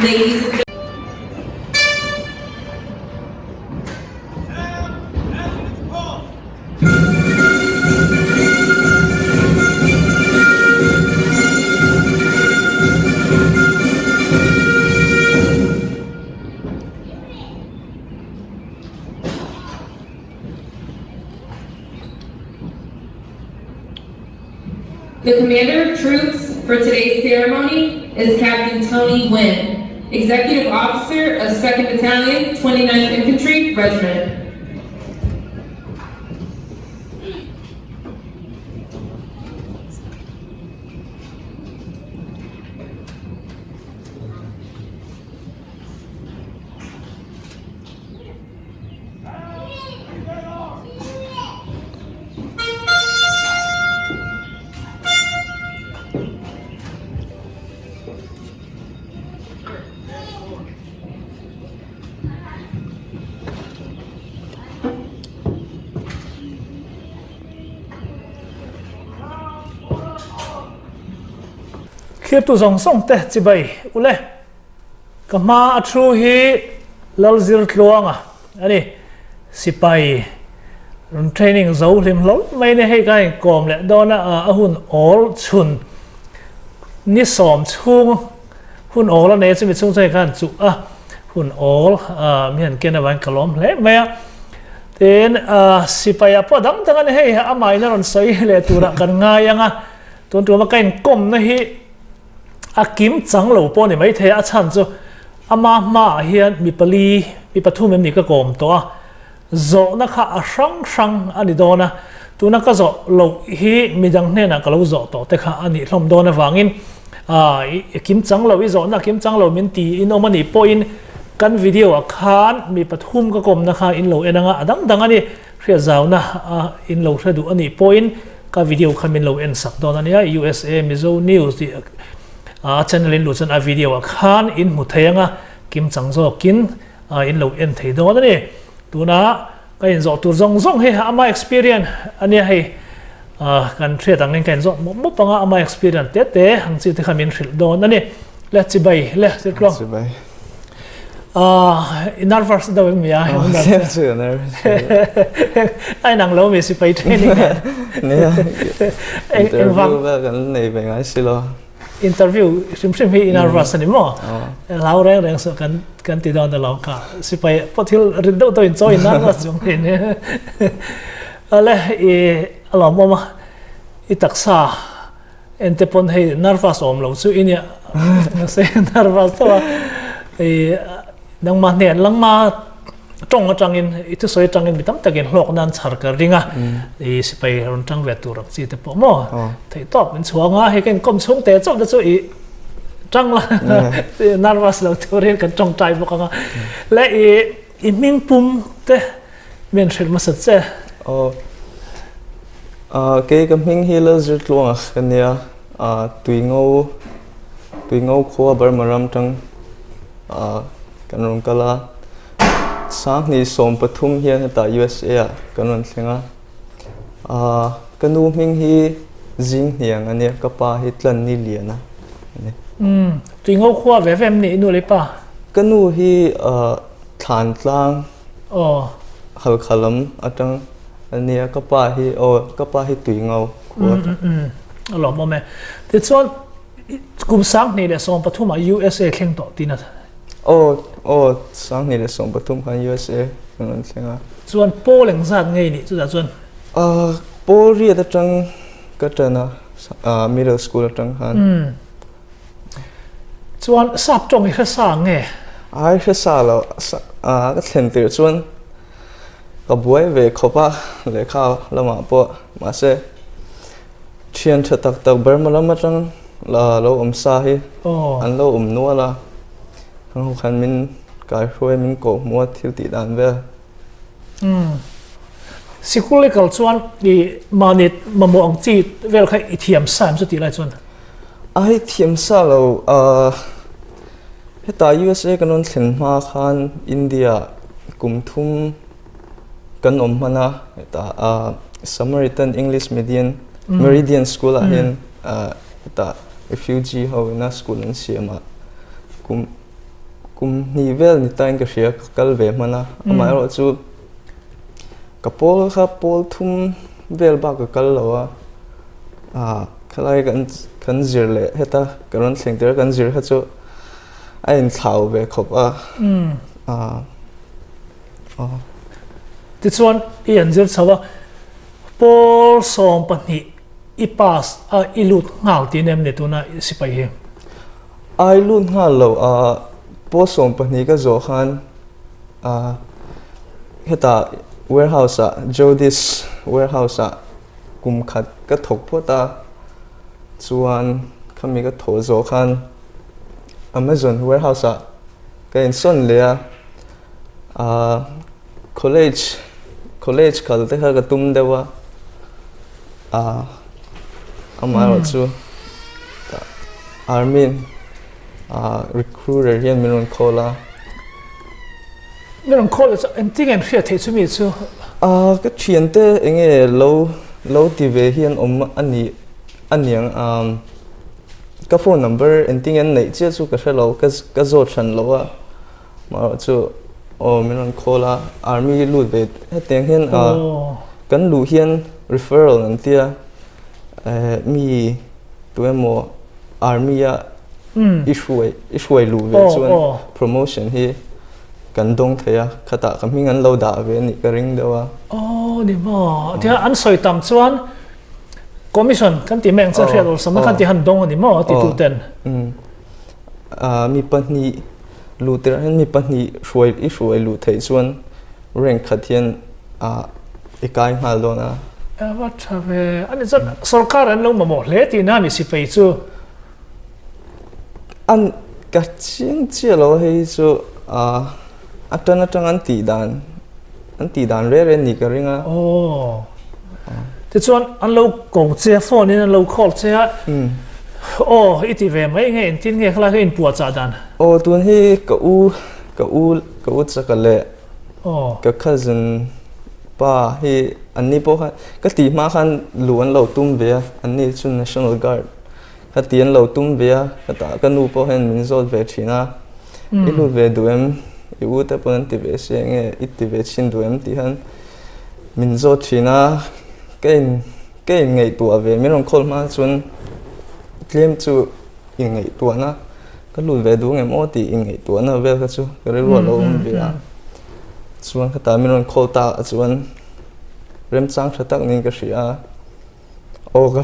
Ladies and The commander of troops for today's ceremony is Captain Tony Nguyen, Executive Officer of 2nd Battalion, 29th Infantry Regiment. Thlirtu zawng zawng te chibai ule. Ka hma a thu hi Lalzirtluanga a ni. Sipai rawn training zo hlim hlawlh mai nia hei ka inkawm leh dawn a, a hun awl chhun ni sawm chhung hun awl a nei a chumi chhung chuan hei khan chuh a hun awl mi han ken avangin ka lawm hle mai a. Tin sipai ah pawh dang dang a ni hei amah in a rawn sawi leh turah kan ngai ang a, tun tuma ka inkawmna hi A kim chang lo pawh a ni maithei a, a chhan chu ama hmaah hian mi pali, mi pathum em ni ka kawm tawh a, zawhna kha a hrang hrang a ni dawn a, tuna ka zawh loh hi midang hnenah ka lo zawh tawh te kha a nih hlawm dawn avangin i kim chang lo, i zawhna a kim chang lo min ti in awm a nih pawhin kan video ah khan mi pathum ka kawmna kha in lo en anga a dang dang a ni, hriatzauna in lo hre duh a nih pawhin Ka video kha min lo en sak dawn a nia, USA Mizo News tih a channel in luh chuan a video ah khan in hmu thei ang a, kim chang zawkin in lo en thei dawn a ni. Tuna ka inzawh tur zawng zawng hi ama experience a nia hei, kan hriat angin ka inzawh mawp mawp ang a, ama experience te te ang chi te kha min hrilh dawn a ni. Le chibai le Sirtluang. Chibai. Ah, i nervous deuh em mi a? Oh, tlem chu ka nervous. Ai nang lo mi sipai training nen. Nia. Interview vel kan nei ve ngai si lo. Interview hrim hrim hi i nervous ani maw? Hlau reng reng suh kan kan ti dawn alo kha. Sipai pawh thil rit deuh deuh in chaw in nervous chung thin. Ale i alawm awm a i taksa Ente pawn hei nervous awm lo chu i nia se nervous tho a i nangmah hnen langma tawng atangin i thusawi atangin mi tam takin hlawk nan chhar ka ring a i sipai rawn tang ve tur ang chi te pawh maw theih tawp min chhuang a hei ka inkawm chhung te chauh te chu i tang la nervous lo turin kan tawngtai bawk anga le i i hming pum te Min hrilh hmasa che. Aw. Kei ka hming hi Lalzirtluanga ka nia. Tuingo Tuingo khua Burma ram tang kan rawn kal a. Sanghnih 13 hian hetah USA ah kan rawn thleng a. Ka nu hming hi Zinghniang a nia, ka pa hi Tlanni Liana a ni. Umm, tui ngo khua ve ve em ni i nu leh i pa? Ka nu hi Thlantlang Halkha lam atang a nia, ka pa hi aw ka pa hi tui ngo khua atang. Umm, a lawmawm e. Tichuan kum 2013 ah USA thleng tawh tina. Aw, aw, 2013 khan USA kan rawn thleng a. Chuan pawl engzat nge i nih chutah chuan? Ahh, pawl riat atang ka tan a, ah middle school atang khan. Umm. Chuan sap tawng i hre sa nge? Ai hre sa lo, ah ka thlen tirh chuan ka buai ve khawp a lehkha lamah pawh mahse Thian tha tak tak Burma lam atang la lo awm sa hi an lo awm nual a, kan ho khan min kaihruai min kawh hmuh a thil tih dan vel. Umm. Sikul i kal chuan i mahni mamawh ang chi vel kha i thiam sa em chu tih lai chuan? Ai thiam sa lo, hetah USA kan rawn thlen hma khan India kum thum Kan awm hman a, hetah Samaritan English Median Meridian School ah hian hetah refugee ho ina school an siam a, kum kum hnih vel ni tain ka hria ka kal ve hman a, amaherawh chu ka pawl kha pawl thum vel bak ka kal lo a, khalai kan kan zir leh heta ka rawn thleng tir a kan zir kha chu a inthlau ve khawp a. Tichuan i an zir chho a, pawl 12 i pass a i lut nghal tih em ni tuna sipai hi? Ai lut nghal lo a, pawl 12 ka zawh khan hetah warehouse ah Jodis warehouse ah kum khat ka thawk phawt a, chuan khami ka thawh zawh khan Amazon warehouse ah ka insawn leh a. Ahh college college kal te kha ka tum deuh a ahh amaherawh chu army in ahh recruiter hian min rawn call a. Min rawn call chu engtin nge an hriat theih chu mi chu? Ahh ka thiante enge lo lo ti ve hi an awm a ni a niang ahh ka phone number engtin nge an neih chiah chu ka hre lo ka ka zawt hran lo a. Marawh chu aw min rawn call a, army lut ve hetiang hian kan luh hian referral an tia mi tu emaw army a i hruai i hruai luh ve chuan promotion hi kan dawng thei a, khatah ka hming an lo dah ve a nih ka ring deuh a. Aw ni maw, tihian an sawi tam chuan commission kan tih mai ang chuan hriat awlsam a khan tihan dawng a ni maw titu ten. Mi pahnih luh tirah hian mi pahnih hruai i hruai luh theih chuan rank khat hian i kai nghal dawn a. A va tha ve. Ani chuan sorkar an lo mamawh hle tihna a ni sipai chu. An ka chiang chiah lo a hei chu a tan atang an tih dan an tih dan reng reng ni ka ring a. Aw. Tichuan an lo ko che a, phone in an lo call che a, aw i ti ve mai nge engtin nge khalai kha inpuahchah dan? Aw tun hi ka u ka u ka u chaka leh ka cousin pa hi an ni pawh khan ka tih hma khan luh an lo tum ve a, an ni chu national guard kha tih an lo tum ve a, ka tah ka nu pawh hian min zawt ve thin a, i lut ve duh em? I u te pawn an ti ve si enge i ti ve chhin duh em? Tih khan Min zawt thin a, ka in ka in ngaihtuah ve min rawn call hma chuan tlem chu in ngaihtuahna ka lut ve duh ngem aw tih in ngaihtuahna vel kha chu ka rilru a lo awm ve a. Chuan khatah min rawn call ta ah chuan remchang tha tak niin ka hria a, aw ka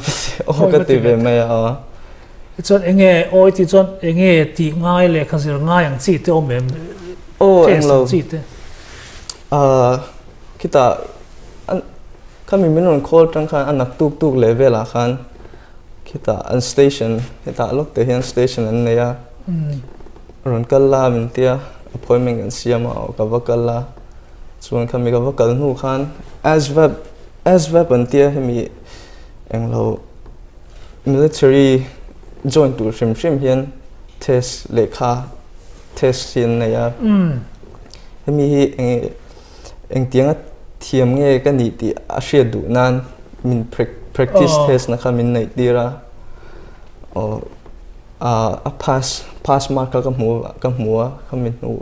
aw ka ti ve mai a. Chuan enge aw i tih chuan enge tih ngai lehkha zir ngai ang chi te awm em? Aw englo. Chi te. Ahh khitah khami min rawn call tang khan a naktuk tuk leh velah khan khitah an station hetah lawk te hian station an nei a rawn kal la min tia appointment kan siam a aw ka va kal a chuan khami ka va kal hnu khan ASVAB ASVAB an tia hemi englo military join tur hrim hrim hian test lehkha test hi an nei a. Hemi hi eng engtianga thiam nge ka nih tih a hriat duh nan min practice test na kha min neih tir a aw a pass pass mark kha ka hmu ka hmu a khami hnu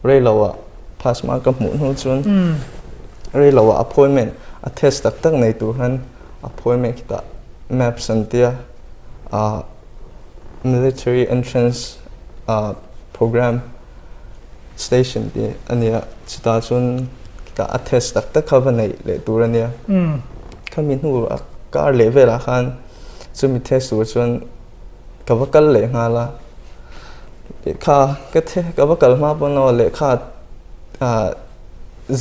rei lo ah pass mark ka hmuh hnu chuan rei lo ah appointment a test tak tak nei tur khan appointment khitah maps an tia ah military entrance ah program station tih a nia chutah chuan khitah a test tak tak kha va neih leh tur a nia khami hnu a kar leh velah khan chumi test tur chuan ka va kal leh nghal a lehkha ka ka va kal hma pawn aw lehkha ah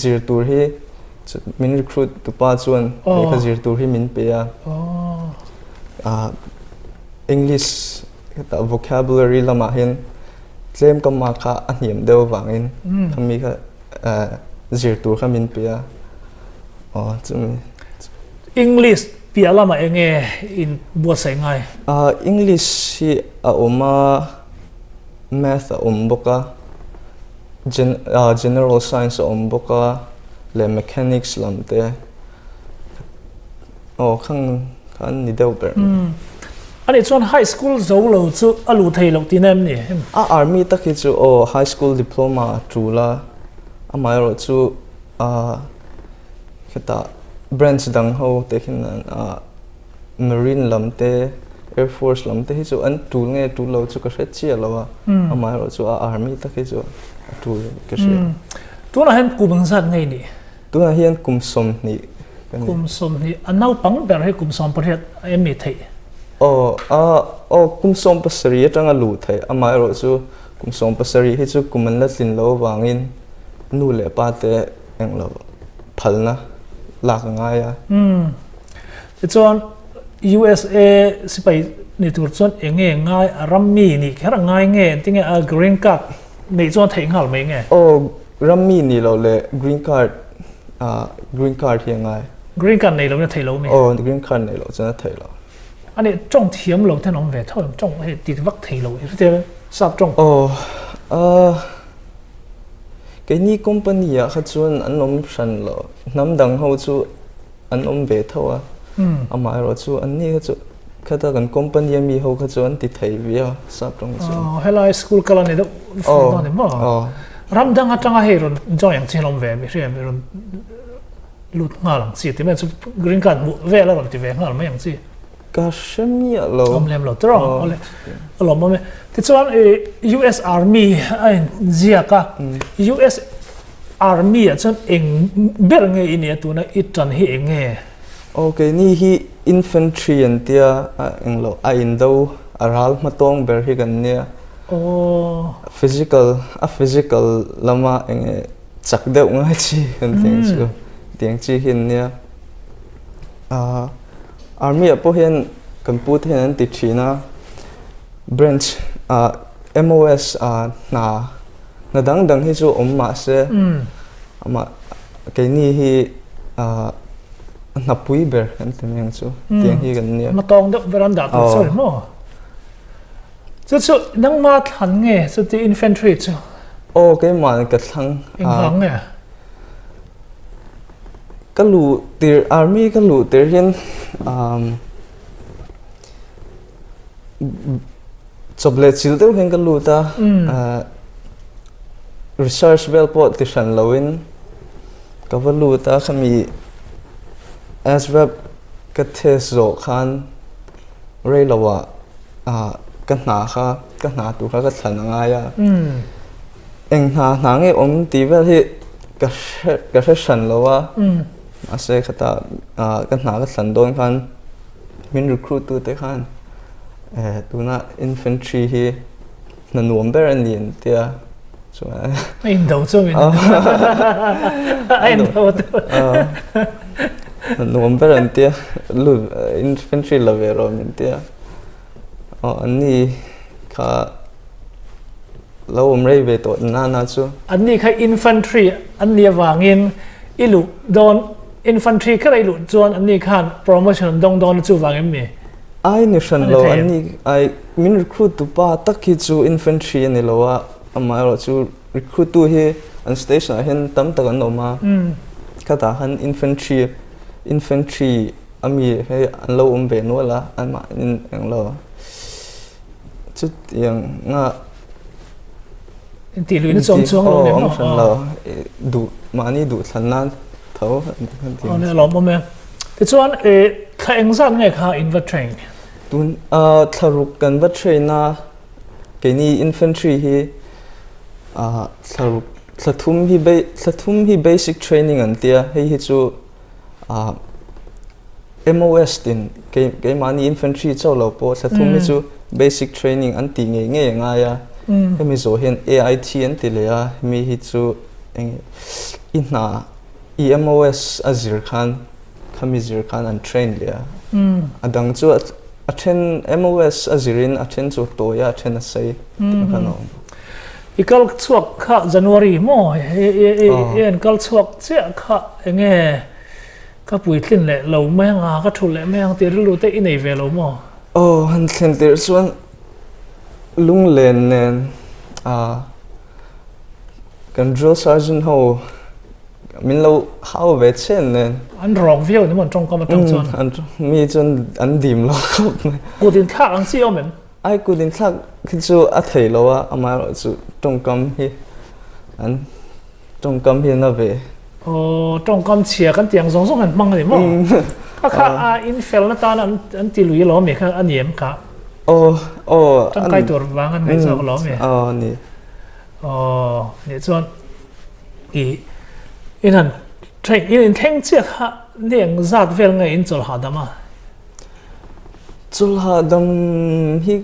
zir tur hi min recruit tupa chuan lehkha zir tur hi min pe a ah English hetah vocabulary lamah hian tlem ka mark kha a hniam deuh avangin khami kha zir tur kha min pe a aw chumi English piah lamah eng nge in buatsaih ngai? English hi a awm a, Math a awm bawk a, General Science a awm bawk a leh Mechanics lam te. Aw khang kha an ni deuh ber mai. A nih chuan high school zo lo chu a luh thei loh tihna em ni? A army tak hi chu aw high school diploma a tul a, amaherawh chu ah hetah branch dang ho te khin ah marine lam te air force lam te hi chu an tul nge tul lo chu ka hre chiah lo a, amaherawh chu a army tak hi chu a tul ka hria. Tunah hian kum engzat nge i nih? Tunah hian kum 20 ka ni. Kum 20, a naupang ber hi kum 18 a em ni theih? Aw, a, aw, kum 17 atanga luh theih, amaherawh chu kum 17 hi chu kum an la tlin loh avangin nu leh pa te englo phalna lak a ngai a. Umm, tichuan USA sipai ni tur chuan eng nge ngai, a ram mi nih kher a ngai nge, engtinge a green card neih chuan theih nghal mai nge? Aw, Ram mi nih loh leh green card ah green card hi a ngai. Green card nei loin a theih lo mi? Aw green card nei loh chuan a theih lo. A nih tawng thiam lo ten awm ve tho em? Tawng hei ti vak thei lo i hre sap tawng. Aw ah keini company ah kha chuan an awm hran lo. Hnam dang ho chu an awm ve tho a, amaherawh chu an ni kha chu khata kan company a mi ho kha chu an ti thei viau a sap tawng chu. Aw helai school kal a ni deuh fur dawn ni maw? Ram dang atanga hei rawn join ang chi an awm ve mi hria mi rawn lut nghal ang chi ti mai chu green card hmuh vel a rawn ti ve nghal mai ang chi. Ka hre miah lo. Awm lem lo tawrh ang awle a lawm awm e. Tichuan US Army a in ziak a US Army ah chuan eng ber nge i nia tuna i tan hi eng nge? Aw keini hi infantry an tia a eng lo a indo a ral hmatawng ber hi kan nia. Aw. Physical a physical lama eng nge chak deuh ngai chi kan tih ang chu tiang chi hi an nia. Ah army ah pawh hian kan pu te hian an ti thin a branch ah MOS ah hna Hna dang dang hi chu awm mah se amah keini hi a hnapui ber kan ti mai ang chu tiang hi kan nia. Hmatawng deuh ber an dah tur chu maw? Chu chu nangma thlan nge chuti infantry chu? Aw keimah ka thlang. Engvang nge? Ka luh tir army ka luh tir hian Chawp leh chilh deuh hian ka lut a, research vel pawh ti hran loin ka va lut a, khami ASVAB ka test zawh khan rei loah ka hna kha ka hna tur kha ka thlan a ngai a, eng hna hna nge awm tih vel hi ka hre ka hre hran lo a, mahse khata ka hna ka thlan dawn khan Min recruit tu te khan tuna infantry hi hna nuam ber a ni an tia chuan a indo chu min a indo tu hna nuam ber an tia lu infantry la ve rawh min tia aw an ni kha Lo awm rei ve tawh na na chu. Anni kha infantry an nih avangin i luh dawn, infantry kher a i luh chuan anni khan promotion an dawng dawn a chuvang em mi? Ai ni hran lo, anni ai min recruit tu pa tak hi chu infantry a ni lo a, amaherawh chu recruit tu hi an station ah hian tam tak an awm a, khatah khan infantry infantry. a mi hei an lo awm ve nual a anmahnin englo chutiang nga Intih luihna chu awm chuang lo nem awm hran lo duh mahni duh thlan nan tho an ti. Aw ne lawm awm e. Tichuan thla engzat nge kha in va train? Tun thla ruk kan va train a keini infantry hi thla ruk thla thum hi thla thum hi basic training an tia hei hi chu MOS tin keimahni infantry chauh lo pawh thla thum hi chu basic training an tih ngei ngei a ngai a. Hemi zawh hian AIT an ti leh a, hemi hi chu eng i hna i MOS a zir khan khami zir khan an train leh a. A dang chu a then MOS a zirin a then chu a tawi a, a then a sei tih khan a awm. I kal chhuak kha January maw i en kal chhuak chiah kha enge Ka puitlin leh lo mai anga, ka thulh leh mai ang tih rilru te i nei ve lo maw? Aw, han thlen tirh chuan lunglen nen ah kan drill sergeant ho min lo hau ve chen nen. An rawk viau ni maw an tawngkam atang chuan? An mi chuan an dim lo khawp mai. Kut inthlak ang chi awm em? Ai kut inthlak khi chu a thei lo a, amaherawhchu tawngkam hi an Tawngkam hi na ve. Aw, tawngkam chhia kan tih ang zawng zawng an hmang a ni maw? Kha kha a infelna tan an an ti lui alawm e kha a ni em kha? Aw, aw. Tangkai tur vang an ngaih zawk alawm e. Aw, a ni. Aw, nih chuan i in han train in inthleng chiah kha ni eng zat vel nge in chawlh hahdam a? Chawlh hahdam hi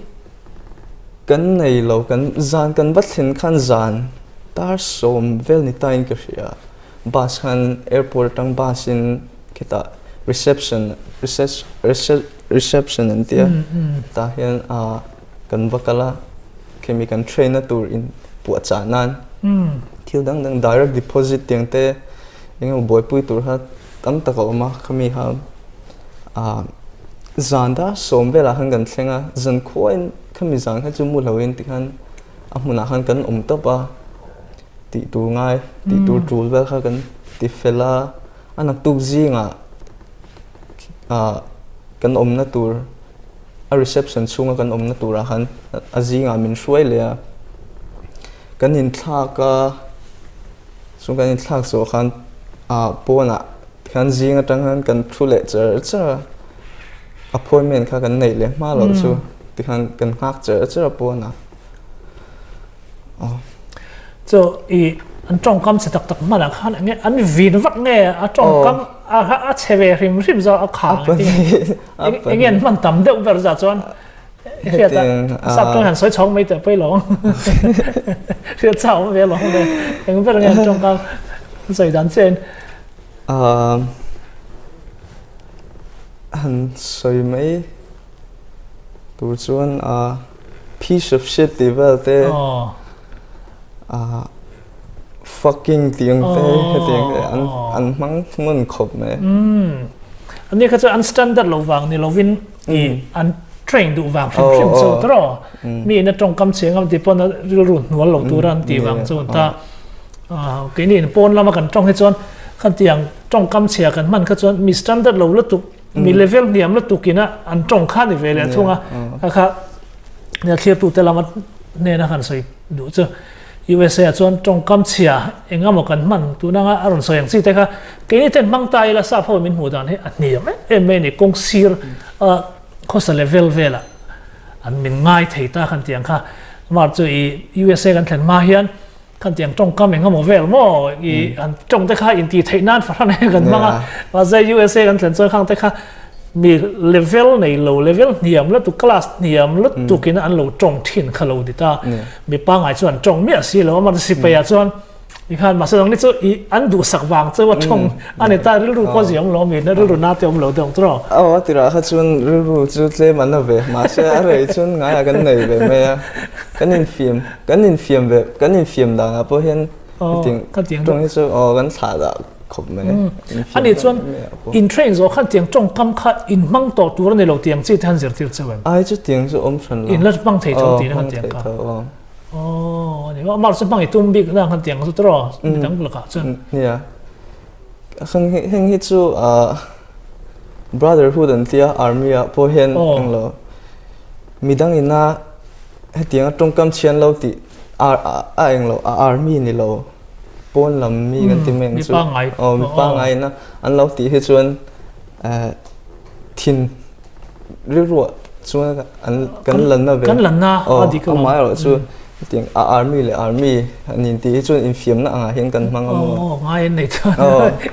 Kan nei lo, kan zan kan va thlen khan zan tar sawm vel ni tain ka hria. Bus khan airport atang bus in khitah reception reception an tia tah hian ah kan va kal a, khemi kan train na tur in puahchah nan thil dang dang direct deposit tiang te eng emaw buaipui tur kha tam tak a awm a, khami kha ah zan dar sawm velah khan kan thleng a, zan khuain khami zan kha chu mu hloin tikhan a hmunah khan kan awm tawp a, tih tur ngai tih tur tul vel kha kan ti fel a, a naktuk zingah ah kan awmna tur a reception chhunga kan awmna turah khan a zingah min hruai leh a, kan inthlak a. Chung kan inthlak zawh khan ah pawnah khan zing atang khan kan thu leh char char a, appointment kha kan neih leh hma loh chu tikhan kan nghak char char a pawnah. Aw. Chu i an tawngkam chhe tak tak hmanah khan enge an vin vak nge a tawngkam a a chhe ve hrim hrim zawk a khang enge an hman tam deuh ber zah chuan Hriat a sap tawng han sawi chhawng mai teh pawi lo. Hriat chau awm ve lo le. Eng ber nge an tawngkam sawi dan chiahin. Han sawi mai tur chuan piece of shit tih vel te Fucking tih ang te hetiang te an an hmang ngun khawp mai. Ani kha chu an standard lo vang ni lovin i an train duh vang hrim hrim chu tawh mi in a tawngkam chhe ngam tih pawn a rilru hnual lo tura an tih vang chu an ta. Keini in pawn lama kan tawng hi chuan khatiang tawngkam chhia kan hman kha chuan mi standard lo lutuk mi level hniam lutuk ina an tawng kha ni ve leh thung a. Kha kha thirtute lama hnena kan sawi duh chu. USA ah chuan tawngkam chhia eng emaw kan hman tun anga a rawn sawi ang chi te kha keini ten hmang ta ila sap ho min hmuh dan hi a hniam em em mai a ni kawng sir a khawsa level velah an min ngai thei ta khan tiang kha mar chu i USA kan thlen hma hian khan tiang tawngkam eng emaw vel maw i an tawng te kha intih theih nan fahran e kan hmang a mahse USA kan thlen chuan khang te kha Mi level nei lo, level hniam lutuk, class hniam lutuk in an lo tawng thin kha lo ni ta. Mi pangai chuan an tawng miah si lo, amah sipai ah chuan tikhan mahse dang ni chu i an duhsak vang cheu a tawng a ni ta, rilru pawh zia awm lo mi, rilru na te awm lo deuh tawh. Aw a tirah kha chuan rilru chu tlem an la ve, mahse a rei chuan ngaiah kan nei ve mai a, kan infiam, kan infiam ve, kan infiam danah pawh hian hetiang tawng hi chu aw kan thlah dah khawp mai. Ani chuan in train zawh khan tiang tawngkam kha in hmang tawh tur a ni lo tiang chi te han zirtir cheu em? Ai chu tiang chu awm hran lo. In la hmang thei tho tih na khan tiang kha. Aw ani amah chu hmang i tum bik na khan tiang chu tawh midang lakah chuan. Nia. Heng hi chu. Brotherhood an tia army ah pawh hian englo midang ina hetianga tawngkam chhian lo tih a englo a army ni lo pawn lam mi kan ti mai ang chu aw mi pangngai ina an lo tih hi chuan thin rilruah chuan an kan lanna ve kan lanna a dik alawm amaherawhchu hetiang a army leh army an intih hi chuan infiamna angah hian kan hmang a maw aw ngai an nei chuan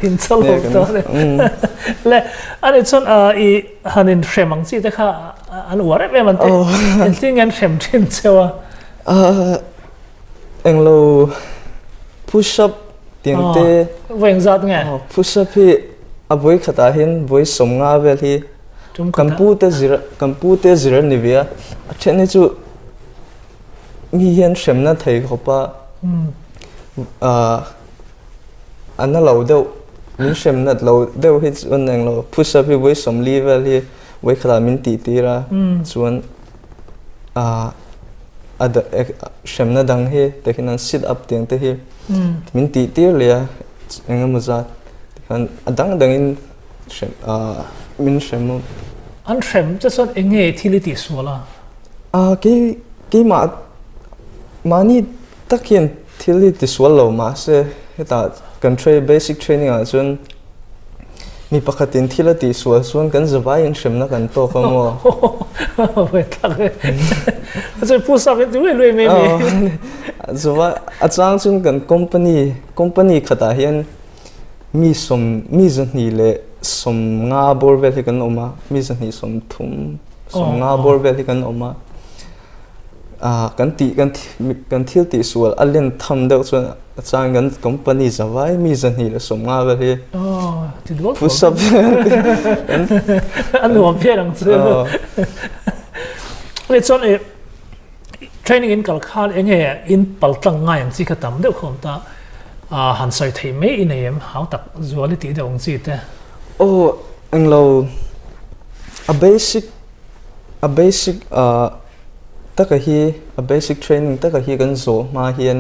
in chal ho chuan le ani chuan i han in hrem ang chi te kha an uar em em an te engtin nge an hrem thin cheu a englo push up tiang te vawi engzat nge push up hi a vawi khatah hian vawi sawmnga vel hi Kan pu te zir kan pu te zir an ni ve a, a then hi chu mi hian hremna thei khawp a, ah a na lo deuh min hrem nat lo deuh hi chuan eng lo push up hi vawi sawmli vel hi vawi khatah min tih tir a chuan ah a hremna dang hi tikhin an sit up tiang te hi min tih tir leh a eng emaw zat tikhan a dang dangin Hrem ah min hrem a. An hrem che chuan eng nge thil i tihsual a? Ah kei keimah mahni tak hian thil hi tisual lo mahse hetah kan train basic training ah chuan mi pakhatin thil a tihsual chuan kan zavaiin hremna kan tawk a maw? Vawi thlak e. Chuan push up hi ti luai luai mai mi. Zavai a chang chuan kan company company khatah hian Mi sawm, mi zahnih leh sawmnga bawr vel hi kan awm a, mi zahnih sawmthum, sawmnga bawr vel hi kan awm a. Ah, kan tih, kan kan thil tih sual a len tham deuh chuan a chang kan company zavai mi zahnih leh sawmnga vel hi push up a nuam phian ang chu. Chuan Training in kal khan eng nge in pal tlang ngai ang chi kha tam deuh khawm ta a han sawi theih mai i nei em hau tak zual i tih deuh ang chi te. Aw englo a basic a basic ah taka hi a basic training taka hi kan zawh hma hian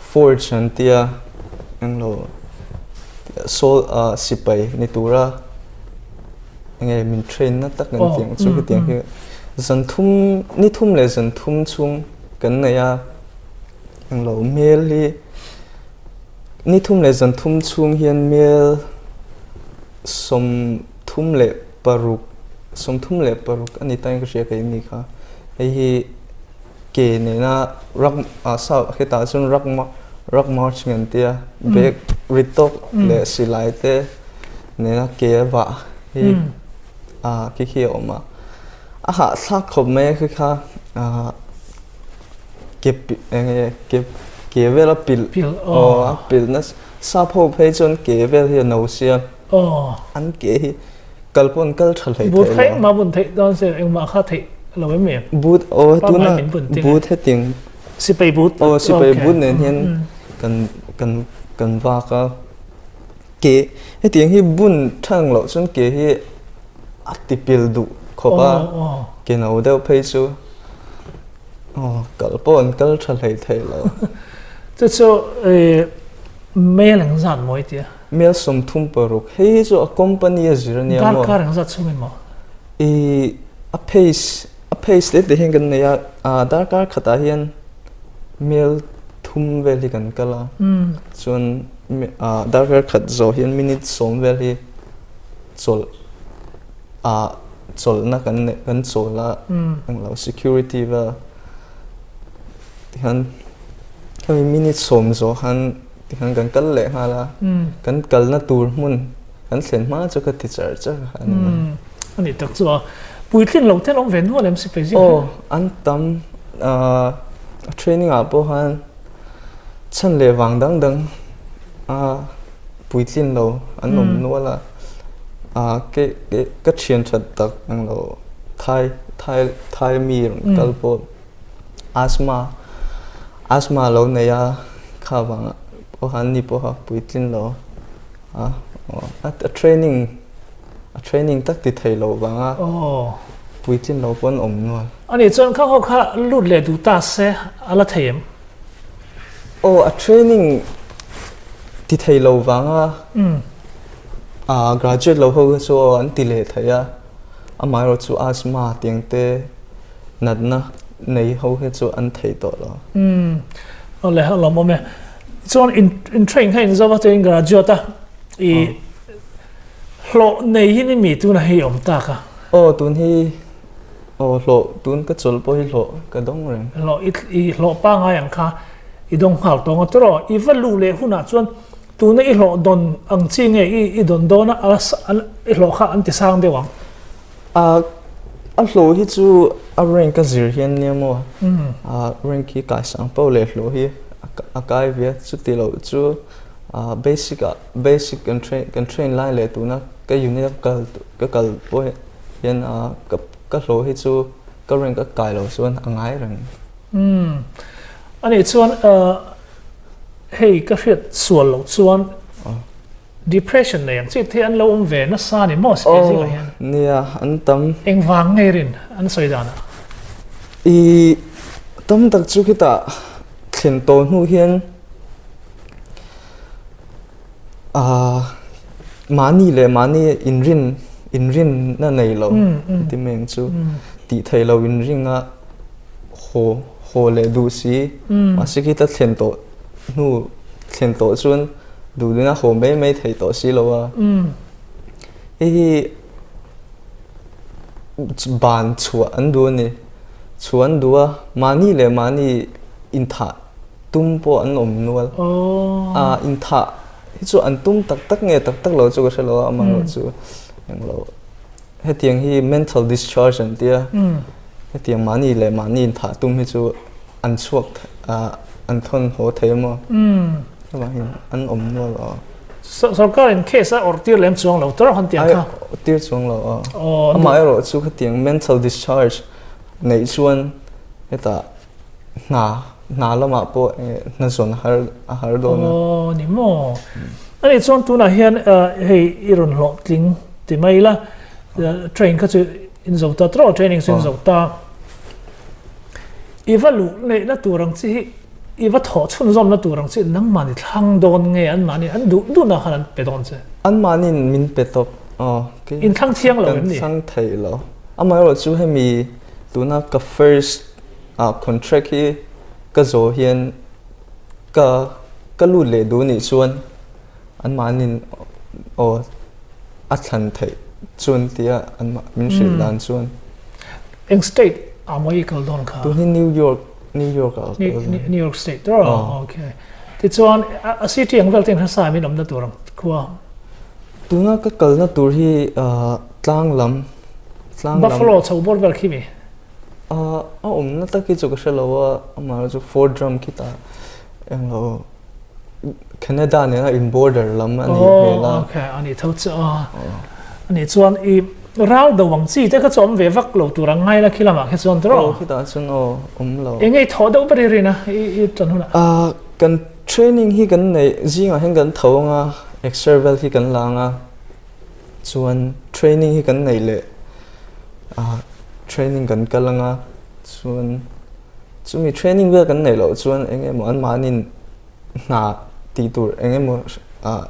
forge an tia englo sawl ah sipai ni tura Enge min train na tak an tih ang chu hetiang hi zan thum ni thum leh zan thum chhung kan nei a englo hmel hi ni thum leh zan thum chhung hian hmel 36 36 a ni ta in ka hria kei ni kha hei hi ke nena rak ah sa hetah chuan rak rak march nge an tia bag rit tawk leh silai te nena ke a vah hi ah khi khi a awm a a hahthlak khawp mai a khi kha ah ke eng nge ke ke vel a pilh aw a pilh nasa sap ho phei chuan ke vel hi a no sia an ke hi kal pawh an kal tha hlei thei lo. But engmah bun theih dawn se engmah kha theih lo em em? But aw tuna but hetiang sipai but aw sipai but nen hian kan kan kan vak a ke hetiang hi bun thang loh chuan ke hi a ti pil duh khawp a ke no deuh phei chu aw kal pawh an kal tha hlei thei lo. Chu chu mel engzat maw i tia? Mel 36, hei hi chu a company a zir a nia maw? Darkar engzat chhung in maw? I a pace a pace te te hian kan nei a, ah darkar khatah hian mel thum vel hi kan kal a, chuan ah darkar khat zawh hian minute 10 vel hi chawlh ah chawlhna kan neih kan chawl a, englo security vel tihian hemi minute 10 zawh khan Tikhan kan kal leh nghal a, kan kalna tur hmun kan thlen hma chu ka ti char char a ni mai. A nih tak chu a, puitlin lo te an awm ve nual em sipai zing hian? Aw, an tam. A training ah pawh khan chhan leh vang dang dang a puitlin lo an awm nual a. Ka thian that tak ang lo Thai Thai Thai mi rawn kal pawh Asthma Asthma lo nei a kha vang pawha an ni pawha puitlin lo a a training a training tak ti thei lo vanga puitlin lo pawh an awm nual. Ani chuan kha ho kha lut leh duh ta se a la thei em? Aw a training ti thei lo vanga. Graduate lo ho kha chu aw an ti leh thei a, amaherawhchu asthma tiang te natna nei ho hi chu an thei tawh lo. Umm awle a lawmawm e. Chuan in in train kha in zo a chuan in graduate a i hlawh nei hi ni mi tuna hei awm tak a. Aw tun hi aw hlawh tun ka chawlh pawh hi hlawh ka dawng reng. Hlawh i i hlawh pangai ang kha i dawng nghal tawng a tawrh aw i va luh leh hunah chuan Tuna i hlawh dawn ang chi nge i i dawn dawn a, i hlawh kha an ti sang deuh ang? A a hlawh hi chu a rank a zir hian nia maw? A rank hi kai sang poh leh hlawh hi a kai ve a, chuti loh chu basic ah basic kan train kan train lai leh tuna ka unit a kal ka kal pawh hian ka ka hlawh hi chu ka rank a kai loh chuan a ngai reng. Anih chuan Hei ka hriat sual loh chuan depression nei ang chi te an lo awm ve nasa a ni maw sipai zingah hian? Aw nia an tam. Engvang ngei rin an sawi danah? I tam tak chu khitah thlen tawh hnu hian mahni leh mahni inrin inrinna nei lo ti mai ang chu tih theih loh inring a haw haw leh duh si mahse khi ta thlen tawh hnu thlen tawh chuan duh duhna haw mai mai thei tawh si lo a hei hi ban chhuah an duh a ni chhuah an duh a mahni leh mahni inthah tum pawh an awm nual a inthah hi chu an tum tak tak nge tak tak lo chu ka hre lo a amaherawhchu englo Hetiang hi mental discharge an tia. Hetiang mahni leh mahni inthah tum hi chu an chhuak an thawn haw thei a maw? Chuvangin an awm nual a. Sorkar in case a awrh tir lem chuang lo tawrh han tiang kha. Ai tir chuang lo a. Amaherawh chu hetiang mental discharge neih chuan hetah hna hna lamah pawh hna zawn a har a har dawn a. Aw ni maw. Ani chuan tunah hian hei i rawn hlawhtling ti mai ila train kha chu in zo ta tawh training chu in zo ta. I va luh neihna tur ang chi hi i va thawh chhunzawmna tur ang chi nangmahni thlang dawn nge anmahni an duh duhna khan an pe dawn che. Anmahniin min pe tawp. Aw In thlang thiang lo em ni? Kan thlang thei lo. Amaherawhchu hemi tuna ka first Ah contract hi ka zawh hian ka ka lut leh duh nih chuan anmahniin aw a thlan theih chuan tia anmah min hrilh dan chuan. Eng state ah maw i kal dawn kha? Tun hi New York New York ah ka kal dawn. New York state tawh aw okay. Tichuan a city ang vel te in hmasa min awmna tur ang khua. Tuna ka kalna tur hi tlang lam tlang lam. Buffalo chho bawr vel khi mi? A awmna tak hi chu ka hre lo a, amah chu Fort Drum khitah englo Canada nena in border lam a nih hmel a. Oh, okay, a nih tho chu a. A nih chuan i ral do ang chi te kha chu awm ve vak lo tur ang ngai la khi lamah khi chuan tawrh. Aw, khitah chuan aw awm lo. Eng nge i thawh deuh ber i rin a, i ṭan hunah? Kan training hi kan neih zingah hian kan tho ang a, exer vel hi kan la ang a. Chuan training hi kan neih leh ah training kan kal anga chuan chumi training vel kan neih loh chuan eng emaw anmahniin hna tih tur eng emaw ah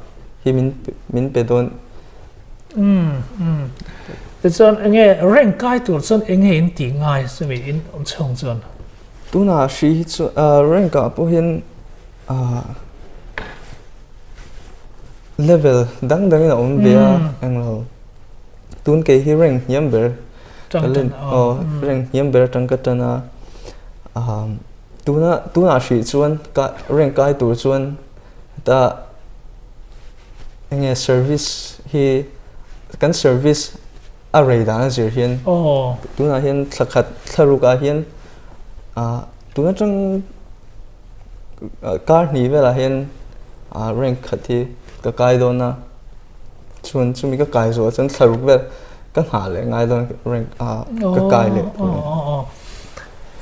hi min min pe dawn. Umm umm tichuan eng nge rank kai tur chuan eng nge in tih ngai chumi in awm chhung chuan? Tunah hri hi chu ah rank ah pawh hian ah. Level dang dangin a awm ve a, englo tun kei hi rank hniam ber ka len aw rank hniam ber atang ka tan a, tuna tunah hrih chuan ka rank kai tur chuan heta enge service hi kan service a rei dan a zir hian tunah hian thla khat thla ruk ah hian tun atang. Kar hnih velah hian rank khat hi ka kai dawn a, chuan chumi ka kai zawh chuan thla ruk vel ka nghah leh ngai dawn rank ka kai leh tur a ni.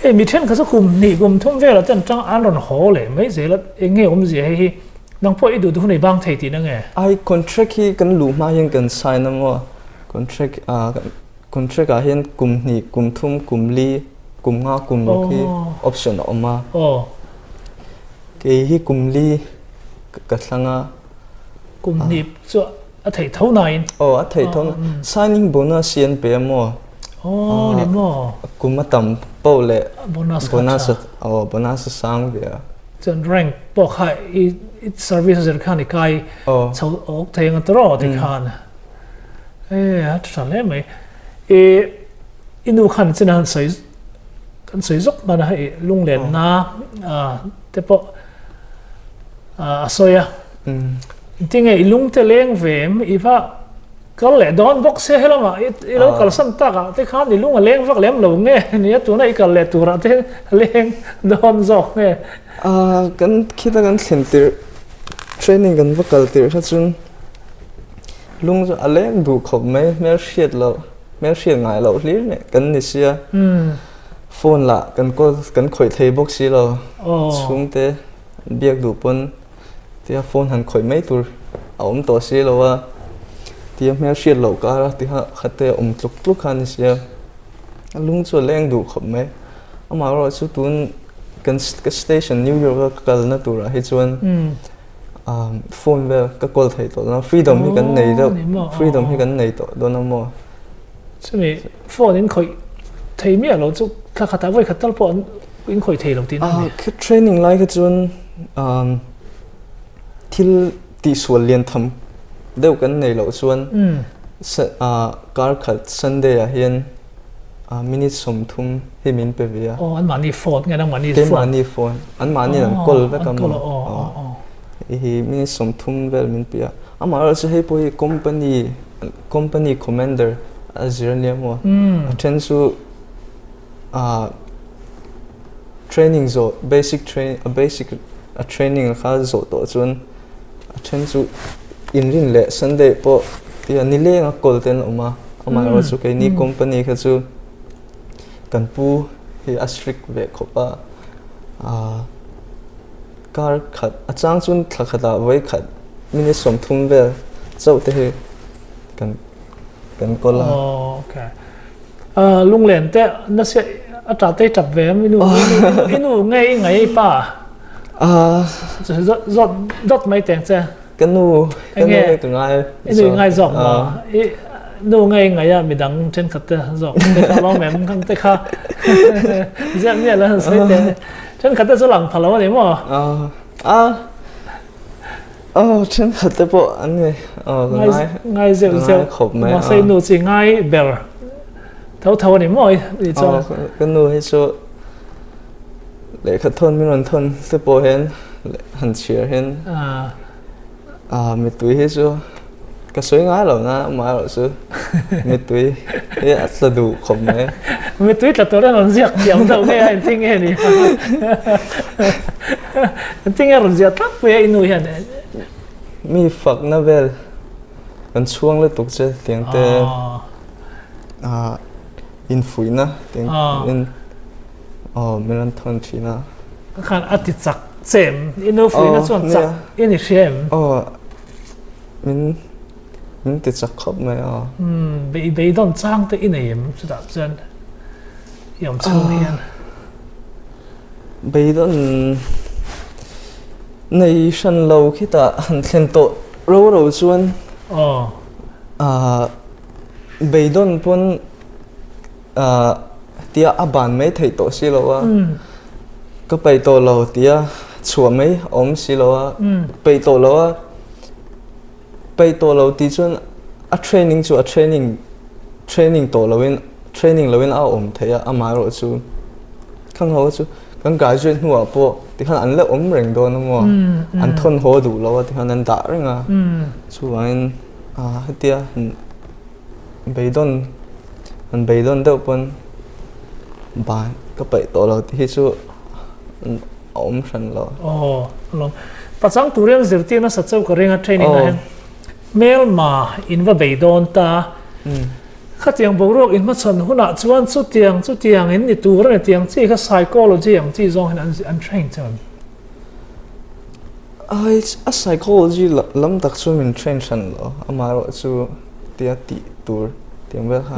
Hei mi thenkhat chu kum hnih kum thum velah te an tang an rawn haw leh mai zel a, eng nge awmzia hei hi nang pawh i duh duh hun i bang thei tihna nge? Ai contract hi kan luh hma hian kan sign a maw, contract Contract ah hian kum hnih, kum thum, kum li, kum nga, kum ruk hi option a awm a. Kei hi kum li ka thlang a. Kum hnih chu. A theih tho nain. Aw, a theih tho. Signing bonus hi an pe a maw? Aw, ni maw? Kum a tam poh leh bonus kha tha. Aw, bonus a sang ve a. Chuan rank pawh kha i service a zir khan i kai chho awk thei ang tawh ti khan. E, a tha hle mai. I i nu khan chin a han sawi kan sawi zawk hman a hei lunglenna te pawh a sawi a. Tinge i lungte leng ve em? I va kal leh dawn bawk sia helamah i lo kalsan takah te khan i lung a leng vak lem lo nge nia tuna i kal leh turah te leng dawn zawk nge? Kan khita kan thlen tirh training kan va kal tirh kha chuan lung chu a leng duh khawp mai hmel hriat loh hmel hriat ngai loh hlir nen kan ni sia phone lah kan kawl kan khawih thei bawk si lo chhungte biak duh pawn Tia phone han khawih mai tur a awm tawh si lo a, tia hmel hriat loh kar a ti kha te a awm tluk tluk kha a ni sia. A lung chu a leng duh khawp mai. Amah erawh chu tun kan ka station New York a ka kalna turah hi chuan phone vel ka call thei tawh lo a, freedom hi kan nei deuh, freedom hi kan nei tawh dawn a maw. Chumi phone in khawih thei miah lo chu thla khatah vawi khat tal pawh an in khawih thei lo tihna a ni. Ka training lai kha chuan thil tihsual lian tham deuh kan nei loh chuan kar khat Sunday ah hian minute 30 hi min pe ve a. Aw anmahni phone nge nangmahni phone? Keimahni phone anmahni an call vek a maw. Hi minute 30 vel min pe a. Amaherawhchu hei pawh hi company Company commander a zir a nia maw? A then chu ah training zawh basic train a basic a training kha zawh tawh chuan a then chu inrin leh Sunday pawh tia nileng a kawl te an awm a amaherawh chu keini company kha chu kan pu hi a strict ve khawp a ah kar khat a chang chuan thla khatah vawi khat minute 30 vel chauh te hi kan kan kawl a. Oh, okay. Uh, lunglen te nasa a ta te tap ve inu inu nge i ngai pa. Ah. Zot dot mai teng che. Ka nu ka nu hi ka ngai. I nu ngai zawk maw? I nu ngai ngai a midang thenkhat te zawk te kha lawm em khang te kha ziak miah lo han sawi te thenkhat te chu lang pha lo a ni maw? A a thenkhat te pawh an ni ka ngai ngai zeuh zeuh khawp mai mahse i nu chu i ngai ber tho tho a ni maw i chuan ka nu hi chu lehkha thawn min rawn thawn te pawh hian han chhiar hian mittui hi chu ka sawi ngai lo na amaherawh chu mittui hi a tla duh khawp mai. Mittui tla tur hian rawn ziak thiam deuh nge a engtin nge ni? Engtin nge rawn ziah tlangpui a i nu hian? Mi fakna vel kan chhuang lutuk che tiang te infuihna tiang in Aw, min rawn thawn thin a. Ka khan a ti chak che em? I nu fuihna chuan chak i ni hria em? Aw, min min ti chak khawp mai a. Umm, bei beidawn chang te i nei em chutah chuan i awm chhung hian? Beidawn nei hran lo khitah han thlen tawh ro ro chuan Aw. Beidawn pawn tia a ban mai theih tawh si lo a, ka peih tawh lo tia chhuah mai a awm si lo a, peih tawh lo a, peih tawh lo tih chuan a training chu a training training tawh lo in training lo in a awm theih a amaherawh chu khang ho chu kan graduate hnuah pawh tikhan an la awm reng dawn a maw an thawn haw duh lo a tikhan an dah reng a chuvangin hetia Beidawn han beidawn deuh pawn ban ka paih tawh lo tih hi chu a awm hran lo. Aw alawm. Pachang tur hian zirtir nasa chauh ka ring a training ah hian hmelma in va beidawn ta. Khatiang boruak in hmachhawn hunah chuan chutiang chutiang in ni tur a ni tiang chi kha psychology ang chi zawng hian an train chauh em? Ai a psychology lam tak chu min train hran lo amaherawh chu tia tih tur tiang vel kha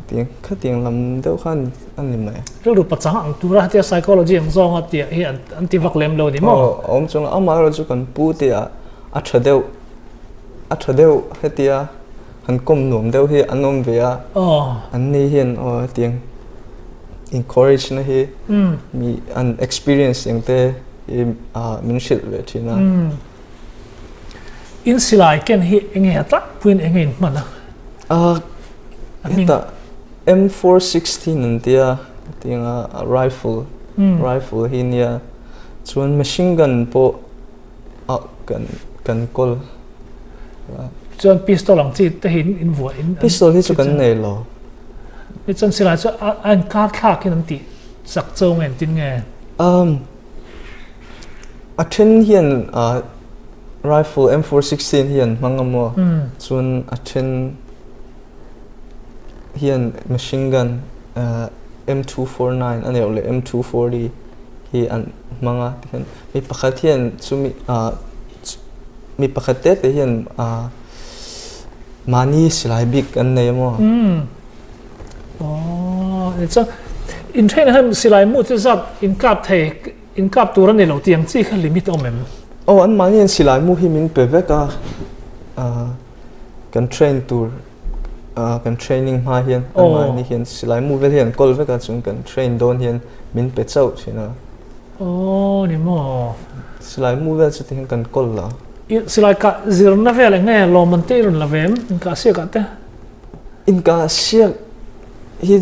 tiang khatiang lam deuh kha a ni mai. Rilru pachang ang tura tia psychology ang zawnga tih hi an ti vak lem lo ni maw? Aw a awm chuang lo amaherawh chu kan pu te ah a tha deuh. a tha deuh hetia han kawm nuam deuh hi an awm ve a. An ni hian aw hetiang encourage na hi mi an experience eng te hi min hrilh ve thin a. In silai ken hi enge a tlangpuiin enge in hman a? Hetah M416 an tia hetianga rifle rifle hi nia chuan machine gun pawh a kan kan kawl chuan pistol ang chi te hi in vuah in pistol hi chu kan nei lo ni chuan silai chu a in kar thlak in an tih chak cho nge tin nge um a then hian rifle M416 hi an hmang a maw chuan a then hian machine gun M249 a neuh leh M240 hi an hmang a tikhian mi pakhat hian chumi ah mi pakhat te te hian ah mahni silai bik an nei a maw? Aww chuan in train ah hian silai mu chu zat in kap thei in kap tur a ni lo tih ang chi kha limit a awm em? Aw an mahni hian silai mu hi min pe vek a ah kan train tur kan training hma hian anmahni hian silai mu vel hi an kawl vek a chung kan train dawn hian min pe chauh thin a. Aw ni maw. Silai mu vel chu tihian kan kawl la. Silai kah zirna vel eng nge lawm an te i rawn la ve em inkah siak ah te? Inkah siak hi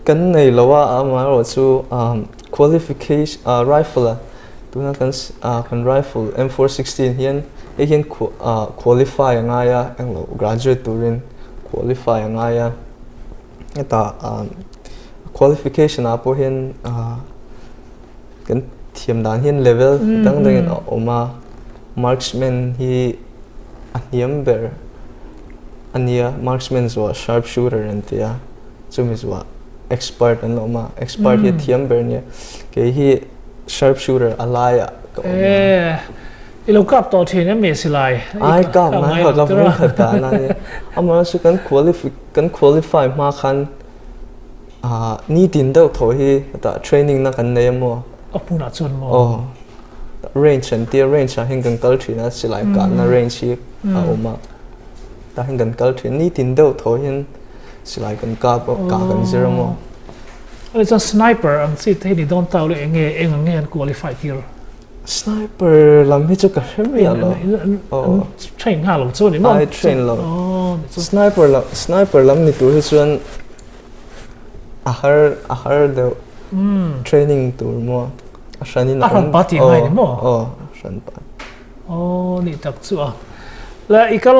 kan nei lo a amaherawh chu qualification rifle a tuna kan kan rifle M416 hian hei hian qualify a ngai a englo graduate turin qualify a ngai a hetah qualification ah pawh hian kan thiam dan hian level dang dangin a awm a marksman hi a hniam ber a nia marksman zuah sharp shooter an ti a chumi zuah expert an awm a expert hi a thiam ber nia kei hi sharp shooter a laiah ka awm a i lo kap tawh thin em mi silai ai kap ngai lo ka vung khat ta na ni amah chu kan qualify kan qualify hma khan a nitin deuh thaw hi ta training na kan nei emaw a hmunah chuan maw aw range an tia range ah hian kan kal thin a silai kahna range hi a awm a tah hian kan kal thin nitin deuh thaw hian silai kan kap a kah kan zir emaw ani chuan sniper ang chi te hi ni dawn tau le enge eng ang nge an qualify tir sniper lam hi chu ka hre miah lo aw train nghal lo chu ni maw ai train lo sniper lam sniper lam ni tur hi chuan A har a har deuh. Training tur maw a hran in a hran pa tih ngai ni maw? Aw a hran pa. Aw ni tak chu a. La i kal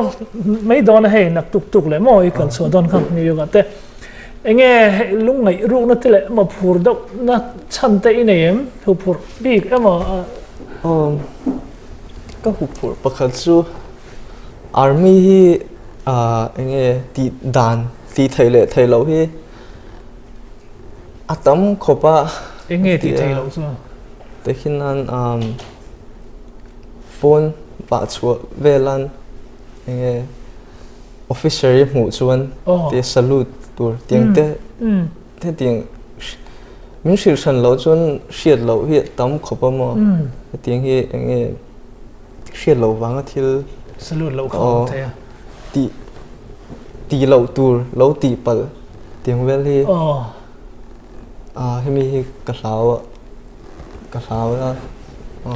mai dawn a hei nak tuk tuk leh maw i kal chhuah dawn kha New York ah te. Enge lungngaih rukna te leh emaw phur deuh na chhan te i nei em? Huphurh bik emaw a. Aw ka huphurh pakhat chu Army hi enge tih dan Tih theih leh theih loh hi a tam khawp a. Eng nge tih theih loh chu? Tehkhin nan pawn vah chhuah velan eng nge officer i hmuh chuan tia salute tur tiang te hetiang min hrilh hran loh chuan hriat loh hi a tam khawp a maw hetiang hi eng nge hriat loh vanga thil salute loh kha awm thei a. Tih tih loh tur lo tih palh tiang vel hi hemi hi ka hlau a ka hlau a.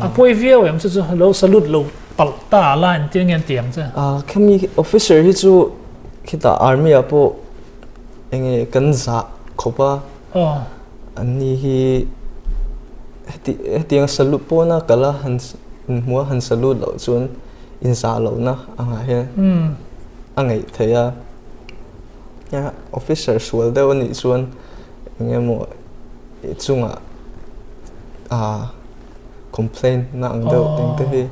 A pawi viau em chu chu lo salute lo palh ta la engtin nge an ti ang che? Khemi officer hi chu khitah army ah pawh enge kan zah khawp a anni hi heti hetiang salute pawna kal a han inhmuh a han salute loh chuan inzah lohna angah hian a ngaih theih a, officer sual deuh a nih chuan eng emaw i chungah ah complaint na ang deuh eng te hi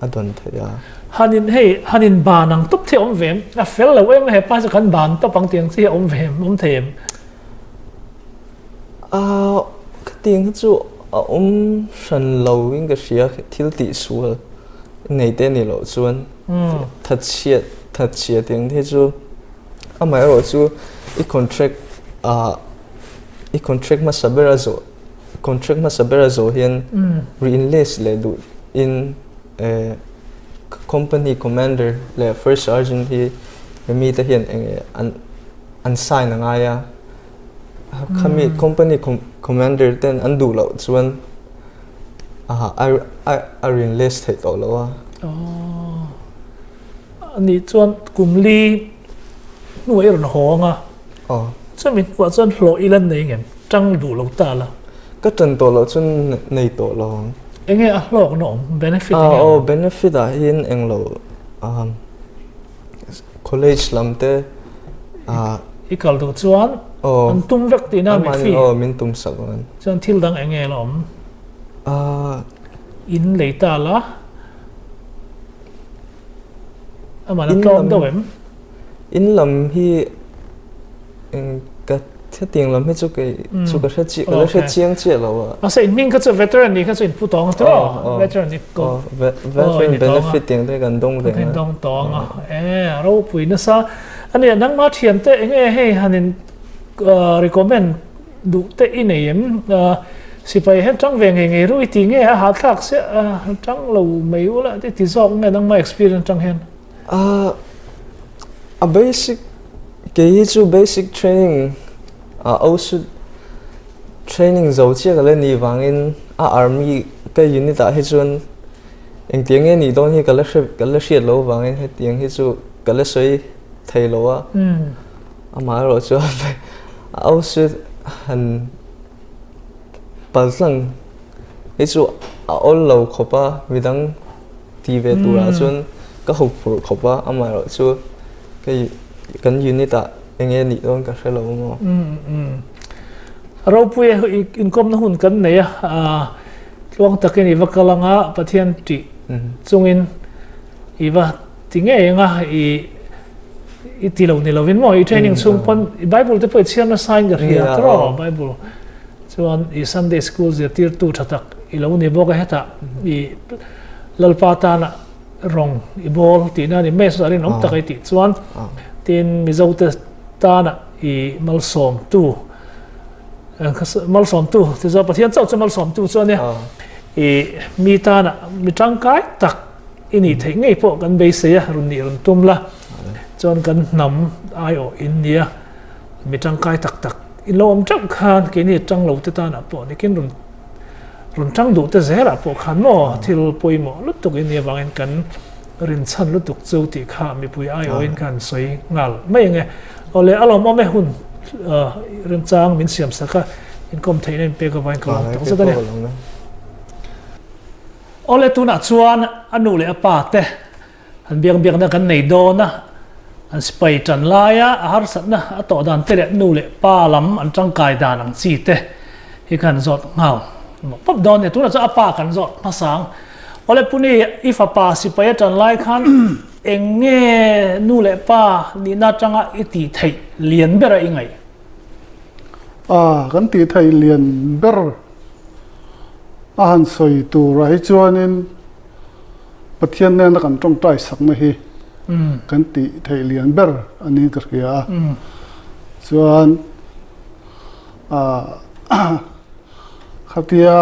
a dawn theih a. Han in hei han in ban ang tawp thei a awm ve em? A fel lo em a hepa chu kan ban tawp ang tih ang chi hi a awm ve em? Awm thei em? Ah khatiang hi chu a awm hran lo in ka hria thil tih sual nei te ni loh chuan thatchhiat thatchhiat ang hi chu amaherawh chu i contract ah i contract hmasa ber a zawh contract hmasa ber a zawh hian re-enlist leh duh in eh. Company Commander leh First Sergeant hi hemi te hian eng nge an an sign a ngai a. Khami Company Commander ten an duh loh chuan a a rinlist theih tawh lo a. Aww. Anih chuan kum li hnuah i rawn haw ang a. Aw. Chumi hnuah chuan hlawh i la nei ngem? Tang duh lo ta la. Ka tan tawh loh chuan nei tawh lo ang. Enge a hlawkna awm? Benefit enge awm? Aw, benefit ah hian englo college lam te ah. I kal duh chuan an tum vek tihna mi fee? Aw, min tum sak ang. Chuan thil dang enge la awm? In lei ta la. Amah a tlawm deuh em? In lam hi eng ka hetiang lam hi chu kei chu ka hre chi ka la hre chiang chiah lo a. Mahse in hming kha chu veteran nih kha chu in pu tawng a tiraw? Veteran nih ko. Veteran benefit tiang te kan dawng ve nga. Kan dawng tawng a. E ropui nasa. Ania nangmah thian te enge hei han in recommend Duh te i nei em? Sipai hian tang ve ngei ngei ru i ti nge a hahthlak sia tang lo mai ula i ti zawk nge nangmah experience atang hian? A basic kei hi chu basic training a OSUT training zo chiah ka la nih vangin a army ka unit ah hi chuan engtiang nge nih dawn hi ka la hre ka la hriat loh vangin hetiang hi chu ka la sawi thei lo a. Amaherawh chuan a ausit han paltlang hi chu a awl lo khawp a, midang ti ve turah chuan ka hup phurh khawp a, amaherawh chu kei kan unit ah eng nge nih dawn ka hre lo maw. Ropui inkawmna hun kan nei a, tluang takin i va kal anga Pathian tih chungin i va ti ngei anga i i ti lo ni lovin maw i training chhung pawn i bible te pawh i chhiar nasa in ka hria tawh bible chuan i sunday school zirtirtu tha tak i lo ni bawk a hetah i lalpa tana rawng i bawl tihna ni mai a rinawm tak i tih chuan tin mizo te tana i malsawmtu malsawmtu ti chuan pathian chauh chu malsawmtu chu ania i mi tana mi tangkai tak I nih theih ngei pawh kan beisei a, rawn nih rawn tum la, chuan kan hnam aiawh in nia, mi tangkai tak tak in lo awm teuh khan keini tang lo te tanah pawh nikin rawn rawn tang duh te zelah pawh khan maw thil pawimawh lutuk in nih avangin kan rinchhan lutuk chu tih kha mipui aiawhin khan sawi nghal mai ang e. Awle a lawmawm e hun remchang min siam sak a, inkawm theihna in pek avangin ka lawm takzet a ni. Awle tunah chuan a nu leh a pa te an biak biakna kan nei dawn a, an sipai tan laia a harsatna a tawh dan te leh nu leh pa lam an tangkai dan ang chi te hi kan zawt nghal mawp mawp dawn a ni. Tunah chuan a pa kan zawt hmasa ang. Awle Puni i fapa sipai a tan lai khan eng nge nu leh pa nihna atanga i tih theih lian ber a i ngaih? A, kan tih theih lian ber A han sawi turah hi chuanin Pathian nena kan tawngtai sakna hi kan tih theih lian ber a niin ka hria a. Chuan khatia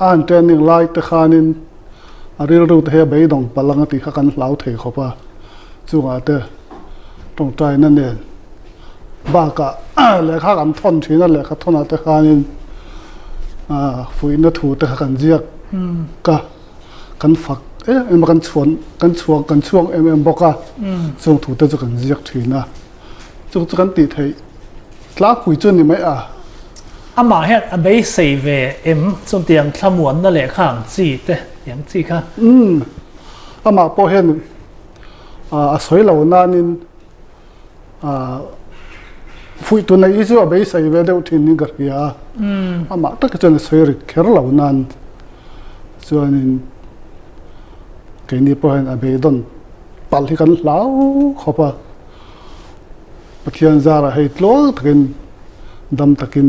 a han training lai te khanin a rilru te hi a beidawng palh ang a tih kha kan hlau thei khawp a, chungah te tawngtaina nen Bakah lehkha kan thawn thin a, lehkha thawnah te khanin fuihna thu te kha kan ziak ka kan fak em em a, kan chhuan kan chhuang kan chhuang em em bawk a, chung thu te chu kan ziak thin a, chu chu kan tih theih tlangpui chu a ni mai a. Amah hian a beisei ve em chutiang thlamuanna lehkha ang chi te tiang chi kha? Umm, amah pawh hian a sawi lo nanin Fuih tu neih hi chu a beisei ve deuh thin in ka hria a, amah tak hi chuan a sawi rik kher lo nan chuanin keini pawh hian a beidawn palh hi kan hlau khawp a, Pathian zarah hei tluang takin dam takin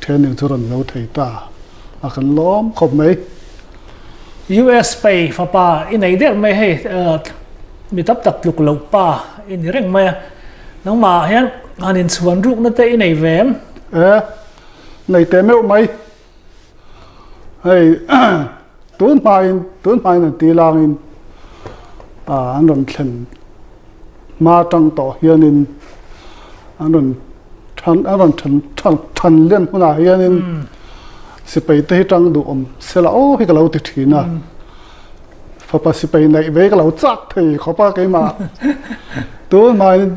training chu rawn zo thei ta a kan lawm khawp mai. US pei fapa i nei der mai hei mi tam tak tluk loh pa i ni reng mai a, nangmah ah hian han inchhuan rukna te i nei ve em? E, nei teh meuh mai. Hei tun hmain tun hmain an ti langin. An rawn thlen hma tang tawh hianin an rawn than an rawn than than than lian hunah hianin sipai te hi tang duh awm sela aw hi ka lo ti thin a. Fapa sipai neih ve ka lo chak thei khawp a keimah tun hmain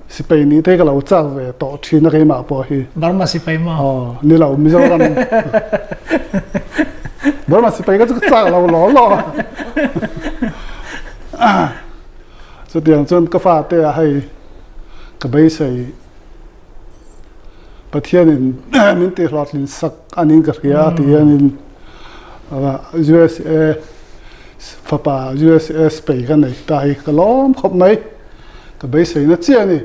sipai nih te ka lo chak ve tawh thin a keimah pawh hi. Burma sipai maw? Aw ni lo Mizoram Burma sipai ka chu ka chak lo law law. Chutiang chuan ka fate ah hei ka beisei Pathianin min tihhlawhtlin sak anin ka hria ti hianin USA fapa USA sipai ka nei ta hi ka lawm khawp mai ka beiseina chiah a ni.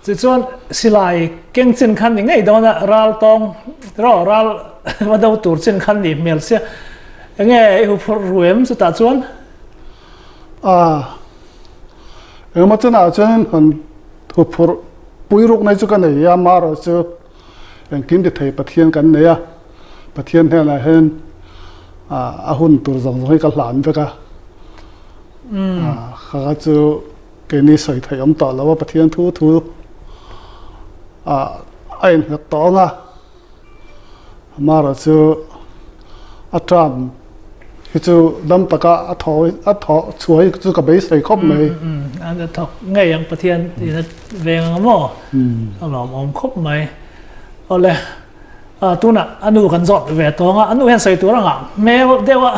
Tichuan silai keng chin khan ni ngei dawn a, ral tawng ro ral va do tur chin khan ni hmel sia enge i huphurh ru em chutah chuan? A engemaw chunah chuan han Thuphurh pui ruk mai chu ka nei a, amaherawh chu engkim ti thei Pathian kan nei a, Pathian hnenah hian a hun tur zawng zawng hi ka hlan vek a, kha kha chu keini sawi theih awm tawh lo a, Pathian thu thu a innghat tawh ang a. Amaherawh chu a term hi chu dam taka a thaw a thawh chhuah hi chu ka beisei khawp mai. A thawk ngei ang Pathian in a veng ang maw? A lawmawm khawp mai. Awle, tunah a nu kan zawt ve tawng a, a nu hian sawi tur anga hmel deuh a.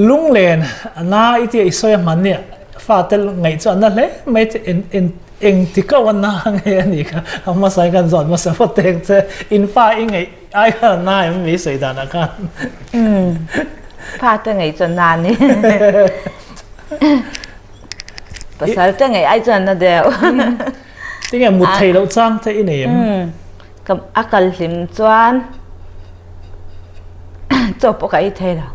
Lunglen a na i tia i sawi a hman nia, fate ngaih chu a na hle mai in Eng ti ko a na nge a nih kha a hmasa in kan zawt hmasa phawt teng che in fa i ngeih ai khan a na em mi sawi dan ah khan. Umm fa te ngeih chuan na ni pasal te ngeih ai chuan na deuh. Tinge mut thei loh chang te i nei em? Umm ka a kal hlim chuan chaw pawh ka ei thei lo.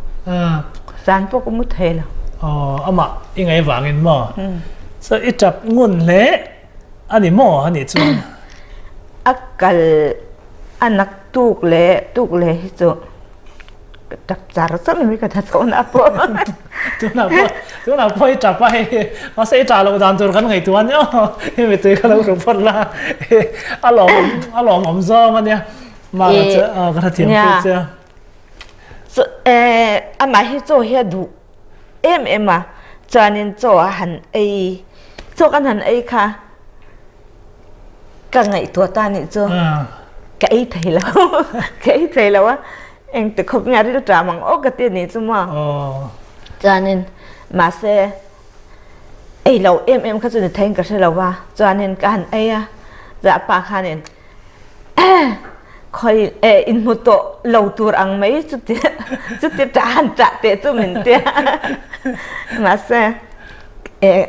Zan pawh ka mu thei lo. Aw amah i ngaih vangin maw? So i tap ngun hle a ni maw a nih chuan? A kal a nak tuk leh tuk leh hi chu ka tap char char mai ka tha chhawna pawh. Tunah pawh tunah pawh i tap a hei mahse i tah loh dan tur kan ngaihtuah a nia aw hei mittui kha lo hru phawt la a lawmawm a lawmawm zawng a nia mah chu ka hrethiam pui che a. Chu amah hi chaw hi a duh em em a chuanin chaw a han ei chaw kan han ei kha ka ngaihtuah ta nih chu ka ei thei lo ka ei thei lo a engti khawp nge a ril ṭam ang aw ka ti nih chu maw chuanin mahse ei lo em em kha chu ni theiin ka hre lo va chuanin ka han ei a chuan a pa khanin Khawi eh in hmu tawh lo tur ang mai chuti chuti ṭah han ṭah teh chu min tia. Mahse eh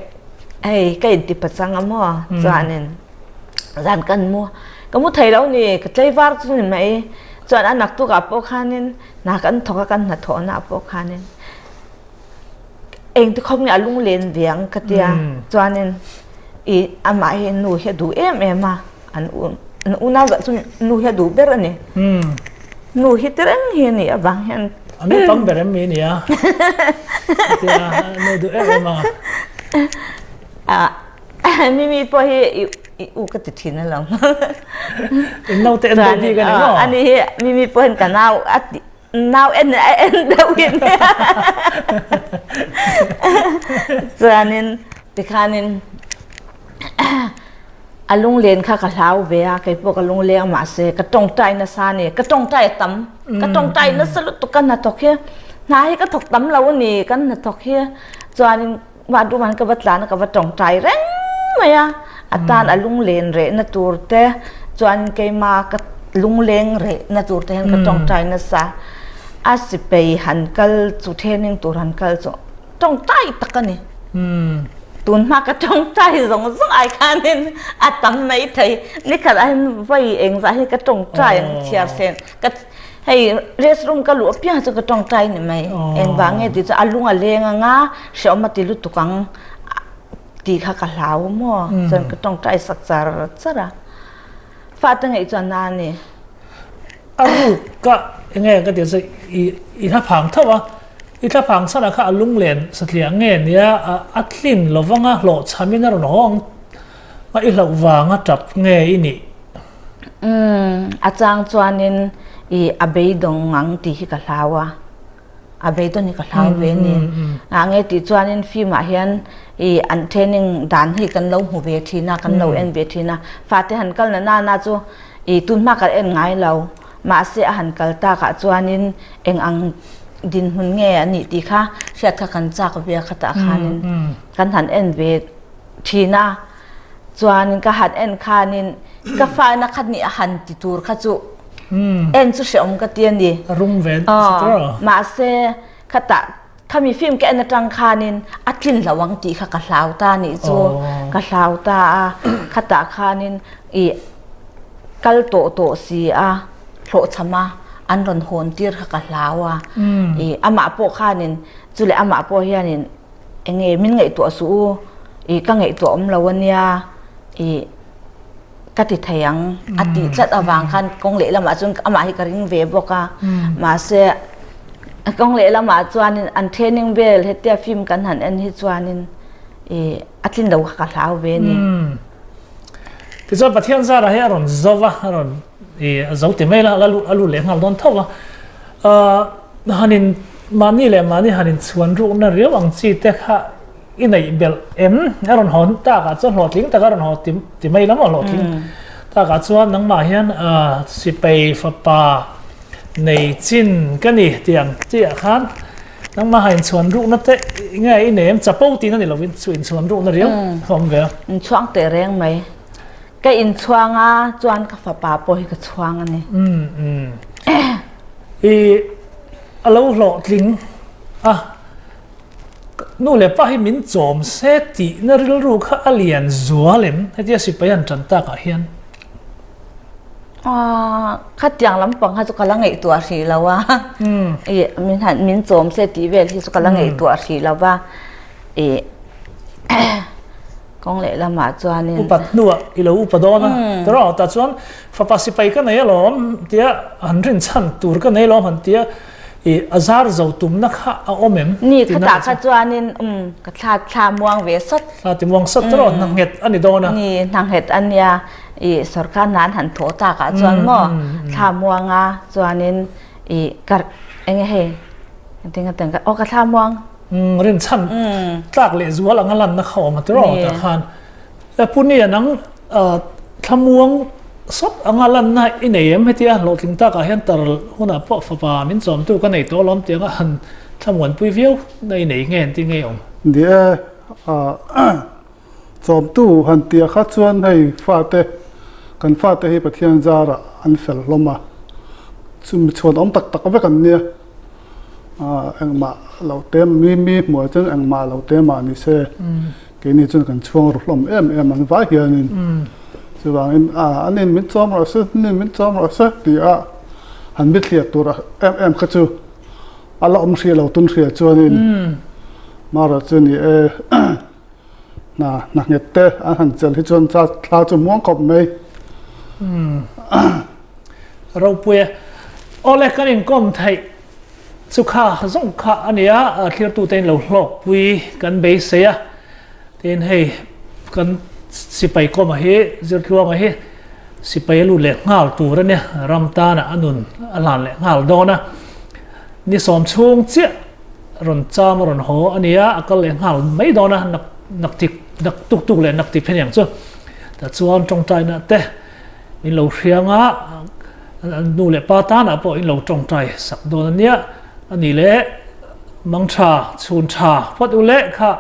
hei ka inti pachang a maw chuanin zan kan mu ka mu thei lo ni ka tlaivar chu ni mai chuan a naktukah pawh khanin hna kan thawk a kan hnathawhnaah pawh khanin Engti khawp nge a lunglen ve ang ka tia. Chuanin i amah hi nu hi a duh em em a, an an unau zah chu nu hi a duh ber a ni. Nu hi ti reng hi a nih avang hian. A naupang ber em mi nia. Tia nu duh em em a. A Mimi pawh hi i u ka ti thin alawm. In naute en deuh bik a ni maw? Ani hi Mimi pawh hian ka nau a ti Nau en a en deuh in chuanin tikhanin a lunglen kha ka hlau ve a keipawh ka lungleng a mahse ka tawngtai nasa a ni ka tawngtai a tam ka tawngtai nasa lutuk ka hnathawk hi hna hi ka thawk tam lo a ni kan hnathawk hi chuanin mah duh man ka va tlan a ka va tawngtai reng mai a a tan a lunglen rehna tur te chuan keima ka lungleng rehna tur te hian ka tawngtai nasa a sipei han kal chu training tur han kal chu tawngtai tak a ni tun hma ka tawngtai zawng zawng ai khanin a tam mai thei nikhat ah hian vawi engzah hi ka tawngtai ang chhiar sen ka Hei rest room ka luh apiang chu ka tawngtai ni mai. Engvang nge tih chu a lung a leng anga hrehawm a ti lutuk ang tih kha ka hlau maw. Chuan ka tawngtai sak char char a. Fate ngaih chuan na a ni. A ruk ka enge ka tih chu i i hla phang tho a. I thlaphang chhanah kha a lunglen satliah nge nia a tlin lovanga hlawhchhamin a rawn haw ang a i hlauh vanga tap nge i nih? Umm a chang chuanin i a beidawng ang tih hi ka hlau a. A beidawn hi ka hlau ve a ni. Ngah nge tih chuanin film ah hian i an training dan hi kan lo hmu ve thin a, kan lo en ve thin a. Fate han kal na na na chu i tun hma kan en ngai lo. Mahse a han kal takah chuanin eng ang dinhmun nge a nih tih kha hriat kha kan chak ve a khatah khanin kan han en ve thin a. Chuanin ka han en khanin ka fa ina khat nih a han ti tur kha chu en chu hrehawm ka ti a ni. A rum ve a. Mahse khatah khami film ka en atang khanin a tlin lo ang tih kha ka hlau ta a nih chu. Ka hlau ta a khatah khanin i kal tawh tawh si a hlawhchham a an rawn hawn tir kha ka hlau a. I amah pawh khanin chuleh amah pawh hianin Enge min ngaihtuah suh u, i ka ngaihtuah awm lo ania, i ka ti thei ang a tih tlat avang khan kawng lehlamah chuan amah hi ka ring ve bawk a, mahse kawng lehlamah chuanin an training vel hetia film kan han en hi chuanin i a tlin lo kha ka hlau ve a ni. Tichuan Pathian zara hi a rawn zo va, a rawn i a zo ti mai la, a lut leh nghal dawn tho va. Hanin mahni leh mahni han inchhuan rukna riau ang chi te kha i neih belh em? A rawn hawn takah chuan hlawhtling taka rawn haw ti mai lam a hlawhtling takah chuan nangmah hian sipai fapa nei chin ka ni tih ang chiah khan nangmah han inchhuan rukna te nge i nei em? Chapo tihna ni lovin chu inchhuan rukna riau a awm ve a. Inchhuang teh reng mai. Ka inchhuang a chuan ka fapa pawh hi ka chhuang a ni. I a lo hlawhtling a, nu leh pa hi min chawm se tihna rilru kha a lian zual em? Hetia sipai an tan takah hian. Khatiang lampang kha chu ka la ngaihtuah hrih lo a, i min han min chawm se tih vel hi chu ka la ngaihtuah hrih lo va, i Kawng lehlamah chuanin. Upat hnuah i lo upa dawn a, tawrh tah chuan fapa sipai ka nei alawm tia han rinchhan tur ka nei alawm han tia i a zar zo tumna kha a awm em? Ni khatah kha chuanin um ka thla thla muang ve sawt. Thla ti muang sawt tawrh hna nghet a ni dawn a. Ni hna nghet a nia i sorkar hna an han thawh takah chuan maw thla muang a chuanin i ka eng nge hei engtin ka teng aw ka thla muang. Rinchhan tlak leh zual anga lanna kha awm a tiraw tah khan Pu Nia nang thlamuang sawt anga lanna i nei em hetia hlawhtling takah hian tar hunah pawh fapa min chawmtu ka nei tawh alawm tih anga han thlamuanpui viau na i nei nge an ti ngei awm. Ni e, chawmtu han tia kha chuan hei fate kan fate hi Pathian zarah an fel hlawm a, chumi chhuan awm tak tak vek an nia. Engmah lo te mi mi hmuh ah chuan engmah lo te mah ni se keini chuan kan chhuang ru hlawm em em an vai hianin chuvangin an in min chawm rawh se an in min chawm rawh se tih a han bithliah tur em em kha chu a la awm hrih lo tun hria chuanin marawh chu ni e hna hna nghet te an han chelh hi chuan thla chu muang khawp mai. Ropui e. Awle kan inkawm theih chu kha zawng kha a nia, thlirtute in lo hlawkpui kan beisei a. Tin hei kan sipai kawma hi Zirtluanga hi sipai a lut leh nghal tur a nia, ram tana a nun a hlan leh nghal dawn a. Ni sawm chhung chiah rawn cham a rawn haw a nia, a kal leh nghal mai dawn a, nak nak tik nak tuk tuk leh nak ti phen ang chu. Tah chuan tawngtaina te In lo hriang a, nu leh pa tanah pawh in lo tawngtai sak dawn a nia. A ni leh, mang tha, chhun tha phawt u leh kha.